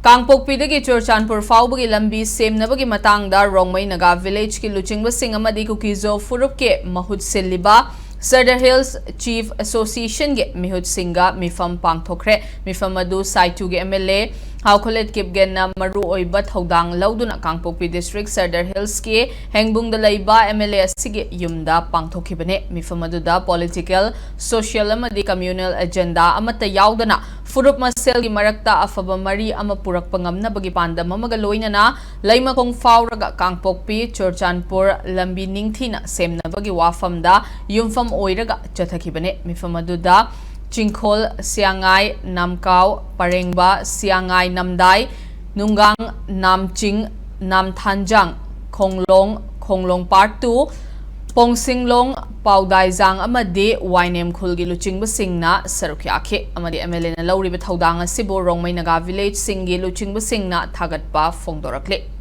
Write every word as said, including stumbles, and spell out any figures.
ꯀꯥꯡꯄꯣꯛꯄꯤꯗꯒꯤ ꯆꯨꯔꯆꯥꯟꯄꯨꯔ ꯐꯥꯎꯕꯒꯤ ꯂꯝꯕꯤ ꯁꯦꯝꯅꯕꯒꯤ ꯃꯇꯥꯡꯗ ꯔꯣꯡꯃꯩ ꯅꯥꯒꯥ ꯚꯤꯂꯦꯖꯀꯤ ꯂꯨꯆꯤꯡꯕꯁꯤꯡ ꯑꯃꯗꯤ ꯀꯨꯀꯤꯖꯣ ꯐꯨꯔꯨꯞꯀꯤ ꯃꯍꯨꯠ ꯁꯤꯜꯂꯤꯕ ꯁꯔꯗꯔ ꯍꯤꯜꯁ ꯆꯤꯐ ꯑꯦꯁꯣꯁꯤꯌꯦꯁꯟꯒꯤ ꯃꯤꯍꯨꯠꯁꯤꯡꯒ ꯃꯤꯐꯝ ꯄꯥꯡꯊꯣꯛꯈ꯭ꯔꯦ꯫ ꯃꯤꯐꯝ ꯑꯗꯨ ꯁꯥꯏꯇꯨꯒꯤ ꯑꯦꯝ ꯑꯦꯜ ꯑꯦ ꯍꯥꯎꯈꯣꯂꯦꯠ ꯀꯤꯞꯒꯦꯟꯅ ꯃꯔꯨ ꯑꯣꯏꯕ ꯊꯧꯗꯥꯡ ꯂꯧꯗꯨꯅ ꯀꯥꯡꯄꯣꯛꯄꯤ ꯗꯤꯁꯇ꯭ꯔꯤꯛ ꯁꯔꯗꯔ ꯍꯤꯜꯁꯀꯤ ꯍꯦꯡꯕꯨꯡꯗ ꯂꯩꯕ ꯑꯦꯝ ꯑꯦꯜ ꯑꯦ ꯑꯁꯤꯒꯤ ꯌꯨꯝꯗ ꯄꯥꯡꯊꯣꯛꯈꯤꯕꯅꯤ꯫ ꯃꯤꯐꯝ ꯑꯗꯨꯗ ꯄꯣꯂꯤꯇꯤꯀꯦꯜ, ꯁꯣꯁꯤꯌꯦꯜ ꯑꯃꯗꯤ ꯀꯝꯃ꯭ꯌꯨꯅꯦꯜ ꯑꯦꯖꯦꯟꯗꯥ ꯑꯃꯠꯇ ꯌꯥꯎꯗꯅ ꯐꯨꯔꯨꯞ ꯃꯁꯦꯜꯒꯤ ꯃꯔꯛꯇ ꯑꯐꯕ ꯃꯔꯤ ꯑꯃ ꯄꯨꯔꯛꯄ ꯉꯝꯅꯕꯒꯤ ꯄꯥꯟꯗꯝ ꯑꯃꯒ ꯂꯣꯏꯅꯅ ꯂꯩꯃꯈꯣꯡ ꯐꯥꯎꯔꯒ ꯀꯥꯡꯄꯣꯛꯄꯤ ꯆꯨꯔꯆꯥꯟꯄꯨꯔ ꯂꯝꯕꯤ ꯅꯤꯡꯊꯤꯅ ꯁꯦꯝꯅꯕꯒꯤ ꯋꯥꯐꯝꯗ ꯌꯨꯝꯐꯝ ꯑꯣꯏꯔꯒ ꯆꯠꯊꯈꯤꯕꯅꯤ꯫ ꯃꯤꯐꯝ ꯑꯗꯨꯗ ꯆꯤꯡꯈꯣꯜ, ꯁꯤꯌꯥꯉꯥꯏ, ꯅꯥꯝꯀꯥꯎ, ꯄꯔꯦꯡꯕ, ꯁꯤꯌꯥꯉꯥꯏ ꯅꯝꯗꯥꯏ, ꯅꯨꯡꯒꯥꯡ, ꯅꯥꯝꯆꯤꯡ, ꯅꯥꯝꯊꯥꯟꯖꯥꯡ, ꯈꯣꯡꯂꯣꯡ, ꯈꯣꯡꯂꯣꯡ ꯄꯥꯔꯠ ꯇꯨ, ꯄꯣꯡꯁꯤꯡꯂꯣꯡ, ꯄꯥꯎꯗꯥꯏꯖꯥꯡ ꯑꯃꯗꯤ ꯋꯥꯏꯅꯦꯝ ꯈꯨꯜꯒꯤ ꯂꯨꯆꯤꯡꯕꯁꯤꯡꯅ ꯁꯔꯨꯛ ꯌꯥꯈꯤ ꯑꯃꯗꯤ ꯑꯦꯝ ꯑꯦꯜ ꯑꯦꯅ ꯂꯧꯔꯤꯕ ꯊꯧꯗꯥꯡ ꯑꯁꯤꯕꯨ ꯔꯣꯡꯃꯩ ꯅꯥꯒꯥ ꯚꯤꯂꯦꯖꯁꯤꯡꯒꯤ ꯂꯨꯆꯤꯡꯕꯁꯤꯡꯅ ꯊꯥꯒꯠꯄ ꯐꯣꯡꯗꯣꯔꯛꯂꯤ꯫